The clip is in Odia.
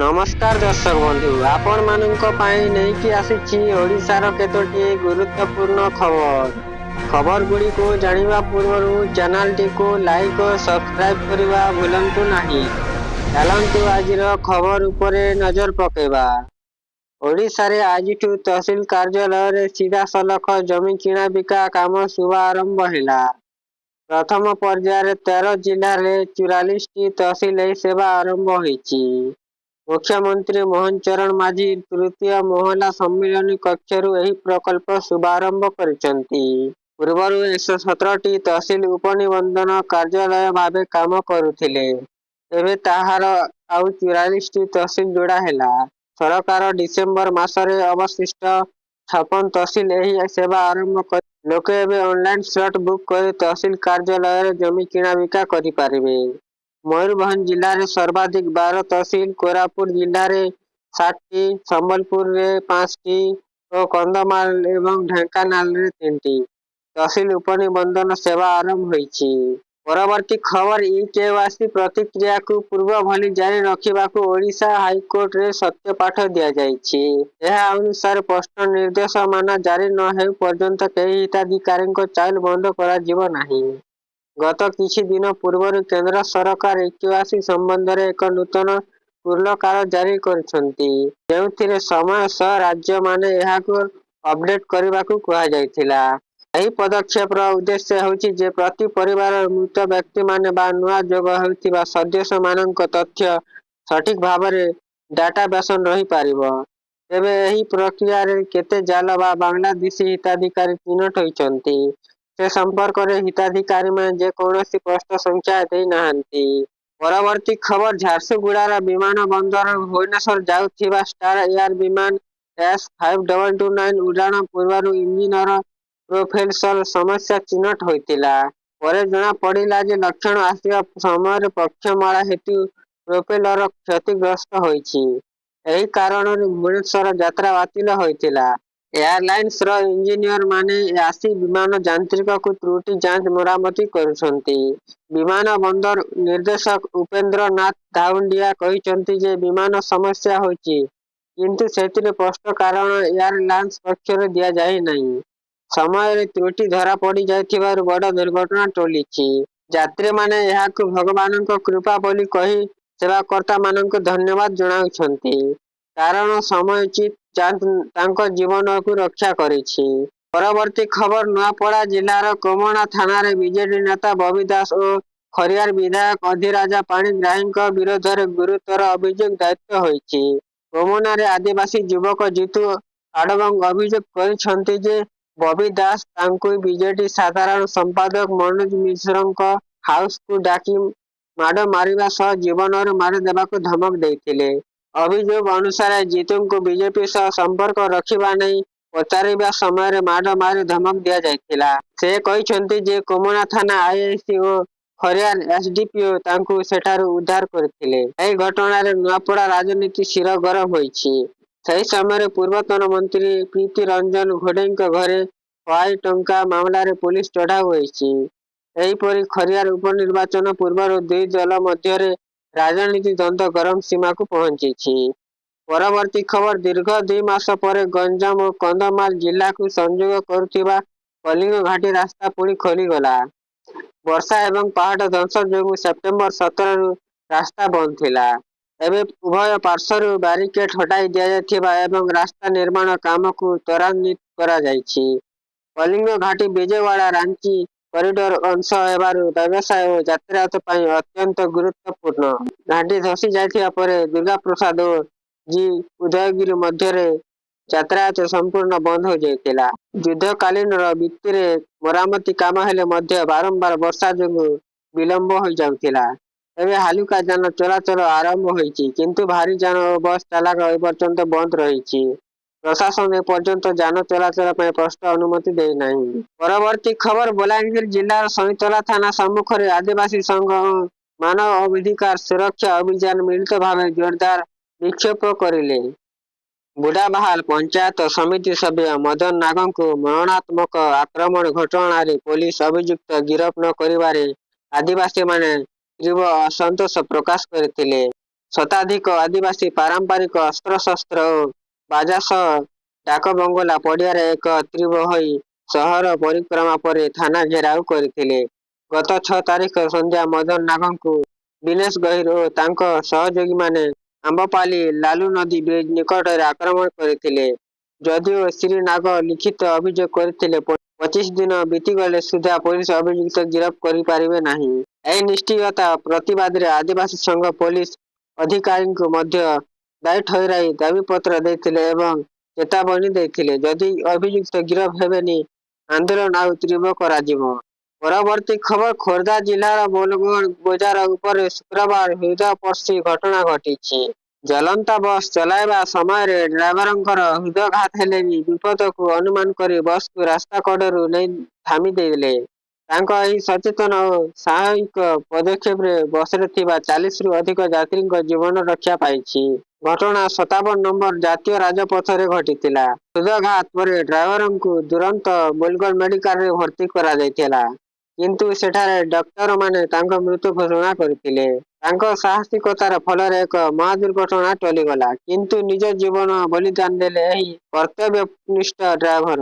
ନମସ୍କାର ଦର୍ଶକ ବନ୍ଧୁ, ଆପଣମାନଙ୍କ ପାଇଁ ନେଇକି ଆସିଛି ଓଡ଼ିଶାର କେତୋଟି ଗୁରୁତ୍ୱପୂର୍ଣ୍ଣ ଖବର। ଖବର ଗୁଡ଼ିକୁ ଜାଣିବା ପୂର୍ବରୁ ଚ୍ୟାନେଲଟିକୁ ଲାଇକ୍ ଓ ସବସ୍କ୍ରାଇବ୍ କରିବା ଭୁଲନ୍ତୁ ନାହିଁ। ଚାଲନ୍ତୁ, ଆଜିର ଖବର ଉପରେ ନଜର ପକାଇବା। ଓଡ଼ିଶାରେ ଆଜିଠୁ ତହସିଲ କାର୍ଯ୍ୟାଳୟରେ ସିଧାସଳଖ ଜମି କିଣାବିକା କାମ ଶୁଭାରମ୍ଭ ହେଲା। ପ୍ରଥମ ପର୍ଯ୍ୟାୟରେ 13 ଜିଲ୍ଲାରେ 44ଟି ତହସିଲ ଏହି ସେବା ଆରମ୍ଭ ହୋଇଛି। ମୁଖ୍ୟମନ୍ତ୍ରୀ ମୋହନ ଚରଣ ମାଝୀ ତୃତୀୟ ମହଲା ସମ୍ମିଳନୀ କକ୍ଷରୁ ଏହି ପ୍ରକଳ୍ପ ଶୁଭାରମ୍ଭ କରିଛନ୍ତି। ପୂର୍ବରୁ 117ଟି ତହସିଲ ଉପନିବନ୍ଧନ କାର୍ଯ୍ୟାଳୟ ଭାବେ କାମ କରୁଥିଲେ। ଏବେ ତାହାର ଆଉ 44ଟି ତହସିଲ ଯୋଡ଼ା ହେଲା। ସରକାର ଡିସେମ୍ବର ମାସରେ ଅବଶିଷ୍ଟ 56 ତହସିଲ ଏହି ସେବା ଆରମ୍ଭ କରି। ଲୋକେ ଏବେ ଅନଲାଇନ ସ୍ଲଟ ବୁକ୍ କରି ତହସିଲ କାର୍ଯ୍ୟାଳୟରେ ଜମି କିଣାବିକା କରିପାରିବେ। ମୟୂରଭଞ୍ଜ ଜିଲ୍ଲାରେ ସର୍ବାଧିକ 12 ତହସିଲ, କୋରାପୁଟ ଜିଲ୍ଲାରେ 7ଟି, ସମ୍ବଲପୁରରେ 5ଟି ଓ କନ୍ଧମାଳ ଏବଂ ଢେଙ୍କାନାଳରେ 3ଟି ତହସିଲ ଉପନିବନ୍ଧନ ସେବା ଆରମ୍ଭ ହୋଇଛି। ପରବର୍ତ୍ତୀ ଖବର, ଇ-କେୱାଇସି ପ୍ରକ୍ରିୟାକୁ ପୂର୍ବ ଭଳି ଜାରି ରଖିବାକୁ ଓଡ଼ିଶା ହାଇକୋର୍ଟରେ ସତ୍ୟପାଠ ଦିଆଯାଇଛି। ଏହା ଅନୁସାରେ ସ୍ପଷ୍ଟ ନିର୍ଦ୍ଦେଶନାମା ଜାରି ନ ହେବା ପର୍ଯ୍ୟନ୍ତ କେହି ହିତାଧିକାରୀଙ୍କ ଚାଉଳ ବନ୍ଦ କରାଯିବ ନାହିଁ। ଗତ କିଛି ଦିନ ପୂର୍ବରୁ କେନ୍ଦ୍ର ସରକାର ଇ-କେୱାଇସି ସମ୍ବନ୍ଧରେ ଏକ ନୂତନ କୁଲକାର ଜାରି କରିଛନ୍ତି, ଯେଉଁଥିରେ ସମୟ ସହ ରାଜ୍ୟମାନେ ଏହାକୁ ଅପଡେଟ କରିବାକୁ କୁହାଯାଇଥିଲା। ଏହି ପଦକ୍ଷେପର ଉଦ୍ଦେଶ୍ୟ ହେଉଛି ଯେ ପ୍ରତି ପରିବାରର ମୃତ ବ୍ୟକ୍ତିମାନେ ବା ନୂଆ ଯୋଗ ହେଉଥିବା ସଦସ୍ୟମାନଙ୍କ ତଥ୍ୟ ସଠିକ ଭାବରେ ଡାଟାବେସରେ ରହିପାରିବ। ତେବେ ଏହି ପ୍ରକ୍ରିୟାରେ କେତେ ଜାଲ ବା ବାଂଲାଦେଶୀ ହିତାଧିକାରୀ ଚିହ୍ନଟ ହୋଇଛନ୍ତି, ସେ ସମ୍ପର୍କରେ ହିତାଧିକାରୀମାନେ ଯେ କୌଣସି ସ୍ପଷ୍ଟ ସଂଖ୍ୟା ଦେଇନାହାନ୍ତି। ପରବର୍ତ୍ତୀ ଖବର, ଝାରସୁଗୁଡ଼ାର ବିମାନ ବନ୍ଦରରୁ ଭୁବନେଶ୍ୱର ଯାଉଥିବା ଷ୍ଟାର ଏୟାର ବିମାନ S5229 ଉଡ଼ାଣ ପୂର୍ବରୁ ଇଞ୍ଜିନର ପ୍ରୋପେଲସନ ସମସ୍ୟା ଚିହ୍ନଟ ହୋଇଥିଲା। ପରେ ଜଣାପଡ଼ିଲା ଯେ ଲକ୍ଷଣ ଆସିବା ସମୟରେ ପକ୍ଷମାଡ଼ ହେତୁ ପ୍ରୋପେଲର କ୍ଷତିଗ୍ରସ୍ତ ହୋଇଛି। ଏହି କାରଣରୁ ଭୁବନେଶ୍ୱର ଯାତ୍ରା ବାତିଲ ହୋଇଥିଲା। ଏୟାରଲାଇନ୍ସର ଇଞ୍ଜିନିୟରମାନେ ଆସି ବିମାନ ଯାନ୍ତ୍ରିକ ତ୍ରୁଟି ଯାଞ୍ଚ ମରାମତି କରୁଛନ୍ତି। ବିମାନ ବନ୍ଦର ନିର୍ଦ୍ଦେଶକ ଉପେନ୍ଦ୍ର ନାଥ ଧାଉଣ୍ଡିଆ କହିଛନ୍ତି ଯେ ବିମାନ ସମସ୍ୟା ହୋଇଛି, କିନ୍ତୁ ସେଥିର ସ୍ପଷ୍ଟ କାରଣ ଏୟାରଲାଇନ୍ସ ପକ୍ଷରୁ ଦିଆଯାଇନାହିଁ। ସମୟରେ ତ୍ରୁଟି ଧରାପଡ଼ିଯାଇଥିବାରୁ ବଡ଼ ଦୁର୍ଘଟଣା ଟଳିଛି। ଯାତ୍ରୀମାନେ ଏହାକୁ ଭଗବାନଙ୍କ କୃପା ବୋଲି କହି ସେବାକର୍ତ୍ତାମାନଙ୍କୁ ଧନ୍ୟବାଦ ଜଣାଉଛନ୍ତି, କାରଣ ସମୟୋଚିତ ଯାଞ୍ଚ ତାଙ୍କ ଜୀବନକୁ ରକ୍ଷା କରିଛି। ପରବର୍ତ୍ତୀ ଖବର, ନୂଆପଡ଼ା ଜିଲ୍ଲାର କୋମନା ଥାନାରେ ବିଜେଡି ନେତା ବବି ଦାସ ଓ ଖରିଆର ବିଧାୟକ ଅଧିରାଜ ପାଣିଗ୍ରାହୀଙ୍କ ବିରୋଧରେ ଗୁରୁତର ଅଭିଯୋଗ ଦାୟର ହୋଇଛି। କୋମନାରେ ଆଦିବାସୀ ଯୁବକ ଜିତୁ ଆଡବଙ୍ଗ ଅଭିଯୋଗ କରିଛନ୍ତି ଯେ ବବି ଦାସ ତାଙ୍କୁ ବିଜେଡି ସାଧାରଣ ସମ୍ପାଦକ ମନୋଜ ମିଶ୍ରଙ୍କ ହାଉସକୁ ଡାକି ମାଡ଼ ମାରିବା ସହ ଜୀବନରୁ ମାରିଦେବାକୁ ଧମକ ଦେଇଥିଲେ। ଅଭିଯୋଗ ଅନୁସାରେ, ଜିତୁଙ୍କୁ ବିଜେପି ସହ ସମ୍ପର୍କ ରଖିବା ନେଇ ପଚାରିବା ସମୟରେ ମାଡ଼ ମାରି ଧମକ ଦିଆଯାଇଥିଲା। ସେ କହିଛନ୍ତି ଯେ କୋମନା ଥାନା ଆଇଆଇସି ଓ ଖରିଆର ଏସଡିପିଓ ତାଙ୍କୁ ସେଠାରୁ ଉଦ୍ଧାର କରିଥିଲେ। ଏହି ଘଟଣାରେ ନୂଆପଡ଼ା ରାଜନୀତି ସରଗରମ ହୋଇଛି। ସେହି ସମୟରେ ପୂର୍ବତନ ମନ୍ତ୍ରୀ ପ୍ରୀତି ରଞ୍ଜନ ଘୋଡେଇଙ୍କ ଘରେ ହୱାଇ ଟଙ୍କା ମାମଲାରେ ପୋଲିସ ଚଢ଼ାଉ ହୋଇଛି। ଏହିପରି ଖରିଆର ଉପନିର୍ବାଚନ ପୂର୍ବରୁ ଦୁଇ ଦଳ ମଧ୍ୟରେ ରାଜନୀତି ଦ୍ୱନ୍ଦ୍ୱ ଚରମ ସୀମାକୁ ପହଞ୍ଚିଛି। ପରବର୍ତ୍ତୀ ଖବର, ଦୀର୍ଘ 2 ମାସ ପରେ ଗଞ୍ଜାମ ଓ କନ୍ଧମାଳ ଜିଲ୍ଲାକୁ ସଂଯୋଗ କରୁଥିବା କଳିଙ୍ଗ ଘାଟି ରାସ୍ତା ପୁଣି ଖୋଲିଗଲା। ବର୍ଷା ଏବଂ ପାହାଡ଼ ଧସ ଯୋଗୁଁ ସେପ୍ଟେମ୍ବର 17ରୁ ରାସ୍ତା ବନ୍ଦ ଥିଲା। ଏବେ ଉଭୟ ପାର୍ଶ୍ୱରୁ ବ୍ୟାରିକେଡ ହଟାଇ ଦିଆଯାଇଥିବା ଏବଂ ରାସ୍ତା ନିର୍ମାଣ କାମକୁ ତ୍ୱରାନ୍ୱିତ କରାଯାଇଛି। କଳିଙ୍ଗ ଘାଟି ବିଜୟୱାଡ଼ା ରାଞ୍ଚି କରିଡର ଅଂଶ ହେବାରୁ ବ୍ୟବସାୟ ଓ ଯାତାୟାତ ପାଇଁ ଅତ୍ୟନ୍ତ ଗୁରୁତ୍ୱପୂର୍ଣ୍ଣ। ଘାଟି ଧସି ଯାଇଥିବା ପରେ ଦୁର୍ଗାପ୍ରସାଦ ଓ ଜି ଉଦୟଗିରି ମଧ୍ୟରେ ଯାତାୟାତ ସମ୍ପୂର୍ଣ୍ଣ ବନ୍ଦ ହୋଇଯାଇଥିଲା। ଯୁଦ୍ଧକାଳୀନ ଭିତ୍ତିରେ ମରାମତି କାମ ହେଲେ ମଧ୍ୟ ବାରମ୍ବାର ବର୍ଷା ଯୋଗୁଁ ବିଳମ୍ବ ହୋଇଯାଉଥିଲା। ଏବେ ହାଲୁକା ଯାନ ଚଳାଚଳ ଆରମ୍ଭ ହୋଇଛି, କିନ୍ତୁ ଭାରୀ ଯାନ ଓ ବସ୍ ଚାଲାଣ ଏପର୍ଯ୍ୟନ୍ତ ବନ୍ଦ ରହିଛି। ପ୍ରଶାସନ ଏପର୍ଯ୍ୟନ୍ତ ଯାନ ଚଳାଚଳ ପାଇଁ ସ୍ପଷ୍ଟ ଅନୁମତି ଦେଇନାହିଁ। ପରବର୍ତ୍ତୀ ଖବର, ବଲାଙ୍ଗୀର ଜିଲ୍ଲାର ସଇଁତଲା ଥାନା ସମ୍ମୁଖରେ ଆଦିବାସୀ ସଂଘ ଓ ମାନବ ଅଧିକାର ସୁରକ୍ଷା ଅଭିଯାନ ମିଳିତ ଭାବେ ଜୋରଦାର ବିକ୍ଷୋଭ କରିଲେ। ବୁଢ଼ାବାହାଲ ପଞ୍ଚାୟତ ସମିତି ସଭ୍ୟ ମଦନ ନାଗଙ୍କୁ ମରଣାନ୍ତକ ଆକ୍ରମଣ ଘଟଣାରେ ପୋଲିସ ଅଭିଯୁକ୍ତ ଗିରଫ ନ କରିବାରେ ଆଦିବାସୀମାନେ ତୀବ୍ର ଅସନ୍ତୋଷ ପ୍ରକାଶ କରିଥିଲେ। ଶତାଧିକ ଆଦିବାସୀ ପାରମ୍ପରିକ ଅସ୍ତ୍ରଶସ୍ତ୍ର ଓ ବାଜା ସହ ଡାକବଙ୍ଗଳା ପଡ଼ିଆରେ ଏକତ୍ରିତ ହୋଇ ସହର ପରିକ୍ରମା ପରେ ଥାନା ଘେରାଉ କରିଥିଲେ। ଗତ 6 ତାରିଖ ସନ୍ଧ୍ୟା ମଦନ ନାଗଙ୍କୁ ଦିନେଶ ଗହିର ଓ ତାଙ୍କ ସହଯୋଗୀମାନେ ଆମ୍ବପାଲି ଲାଲୁନଦୀ ବ୍ରିଜ ନିକଟରେ ଆକ୍ରମଣ କରିଥିଲେ। ଯଦିଓ ଶ୍ରୀ ନାଗ ଲିଖିତ ଅଭିଯୋଗ କରିଥିଲେ, 25 ଦିନ ବିତିଗଲେ ସୁଦ୍ଧା ପୋଲିସ ଅଭିଯୁକ୍ତ ଗିରଫ କରିପାରିବେ ନାହିଁ। ଏହି ନିଷ୍କ୍ରିୟତା ପ୍ରତିବାଦରେ ଆଦିବାସୀ ସଂଘ ପୋଲିସ ଅଧିକାରୀଙ୍କୁ ମଧ୍ୟ ଦାୟୀ ଠହରାଇ ଦାବିପତ୍ର ଦେଇଥିଲେ ଏବଂ ଚେତାବନୀ ଦେଇଥିଲେ, ଯଦି ଅଭିଯୁକ୍ତ ଗିରଫ ହେବେନି, ଆନ୍ଦୋଳନ ଆଉ ତୀବ୍ର କରାଯିବ। ପରବର୍ତ୍ତୀ ଖବର ଖୋର୍ଦ୍ଧା ଜିଲ୍ଲାର ବୋଲଗଡ଼ ବଜାର ଉପରେ ଶୁକ୍ରବାର ହୃଦୟସ୍ପର୍ଶୀ ଘଟଣା ଘଟିଛି। ଚଳନ୍ତା ବସ୍ ଚଳାଇବା ସମୟରେ ଡ୍ରାଇଭରଙ୍କର ହୃଦଘାତ ହେଲେ ବି ବିପଦକୁ ଅନୁମାନ କରି ବସ୍କୁ ରାସ୍ତା କଡ଼କୁ ନେଇ ଥାମିଦେଲେ। ତାଙ୍କ ଏହି ସଚେତନ ଓ ସାହସିକ ପଦକ୍ଷେପରେ ବସରେ ଥିବା 40ରୁ ଅଧିକ ଯାତ୍ରୀଙ୍କ ଜୀବନ ରକ୍ଷା ପାଇଛି। ଘଟଣା 57 ନମ୍ବର ଜାତୀୟ ରାଜପଥରେ ଘଟିଥିଲା। ହୃଦଘାତ ପରେ ଡ୍ରାଇଭରଙ୍କୁ ତୁରନ୍ତ ବୋଲଗଡ଼ ମେଡିକାଲରେ ଭର୍ତ୍ତି କରାଯାଇଥିଲା। କିନ୍ତୁ ସେଠାରେ ଡାକ୍ତରମାନେ ତାଙ୍କ ମୃତ୍ୟୁ ଘୋଷଣା କରିଥିଲେ। ତାଙ୍କ ସାହସିକତାର ଫଳରେ ଏକ ମହାଦୁର୍ଘଟଣା ଟଳିଗଲା। କିନ୍ତୁ ନିଜ ଜୀବନ ବଳିଦାନ ଦେଲେ ଏହି କର୍ତ୍ତବ୍ୟନିଷ୍ଠ ଡ୍ରାଇଭର।